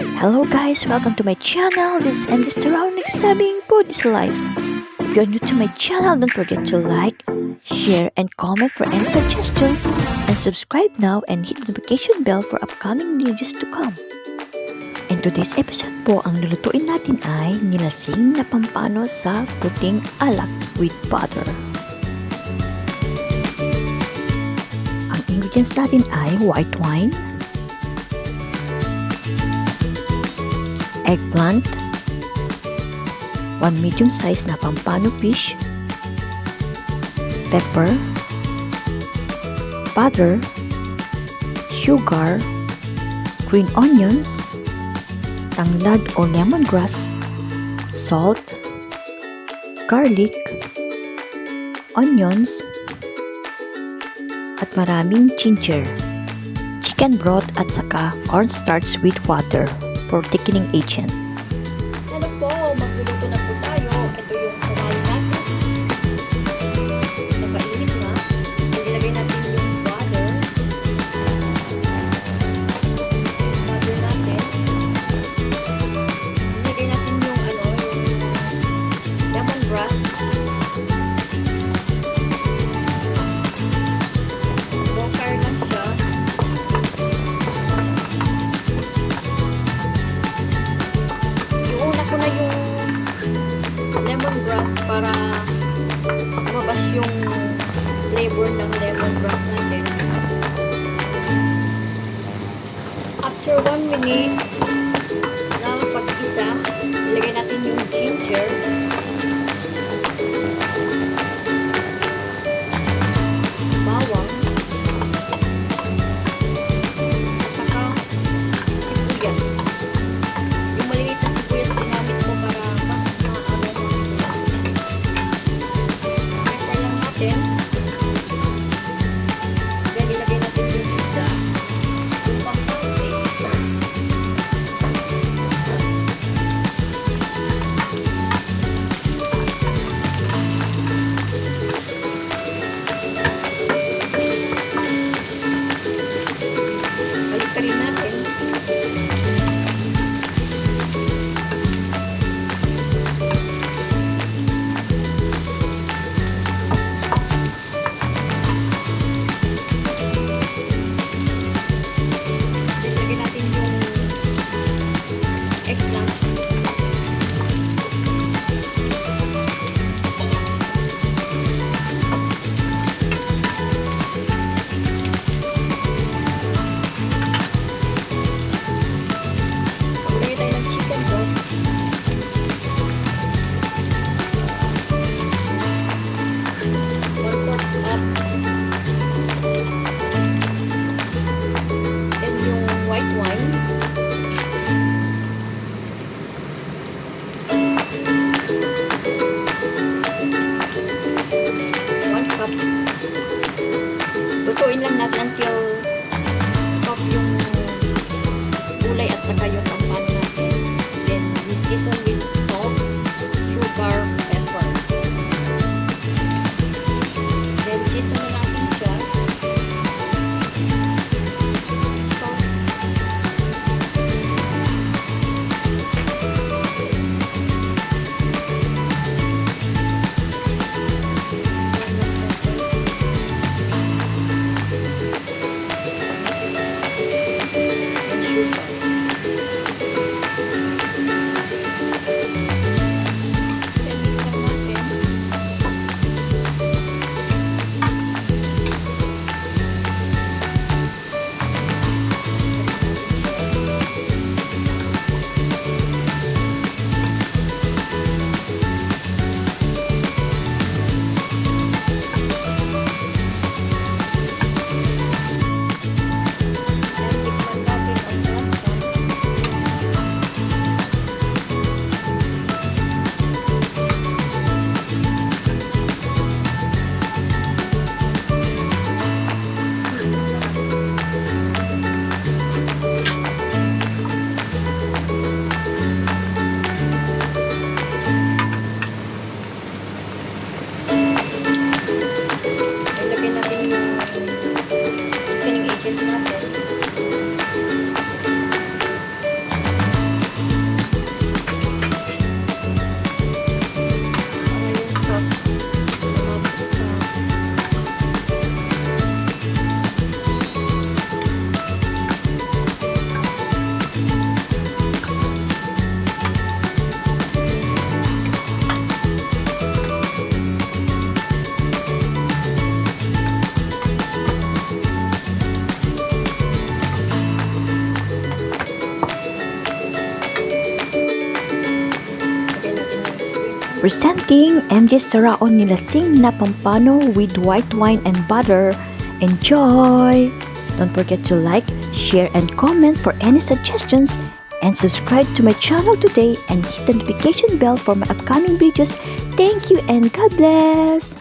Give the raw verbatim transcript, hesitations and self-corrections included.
Hello guys, welcome to my channel. This is M D Sterao nagsabing Food is Life. If you're new to my channel, don't forget to like, share, and comment for any suggestions, and subscribe now and hit the notification bell for upcoming videos to come. And today's episode po, ang lulutuin natin ay nilasing na pampano sa puting alak with butter. Ang ingredients natin ay white wine, eggplant, one medium size na pampano fish, pepper, butter, sugar, green onions, tanglad o lemongrass, salt, garlic, onions, at maraming ginger, chicken broth at saka cornstarch with water for thickening agent. Ano po, magluluto na po tayo. Ito yung kawali natin. Nakainit na. Ilagay natin yung butter. Butter natin. Ilagay natin yung ano, yung lemongrass. Bokar lang siya. Iuna ko na yung lemongrass para lumabas yung flavor ng lemongrass natin. After one minute na pag-isa, ilagay natin yung ginger, bawang, at saka sibuyas. Yung maliit na sibuyas ginamit ko para mas maaroma sila. Pepper lang natin. Then, ilagay natin yung isda. Yung pampante. Baliktarin natin. Then, lagyan natin yung eggplant. Maglagay tayo ng chicken broth. One fourth cup. And yung white wine. One cup. Lutuin lang natin until soft yung gulay at saka yung pampano natin. Then, we season with salt, sugar, pepper. Then, season na natin siya. Salt. Presenting M J's Taraon, Nilasing na Pampano with white wine and butter. Enjoy! Don't forget to like, share, and comment for any suggestions. And subscribe to my channel today and hit the notification bell for my upcoming videos. Thank you and God bless!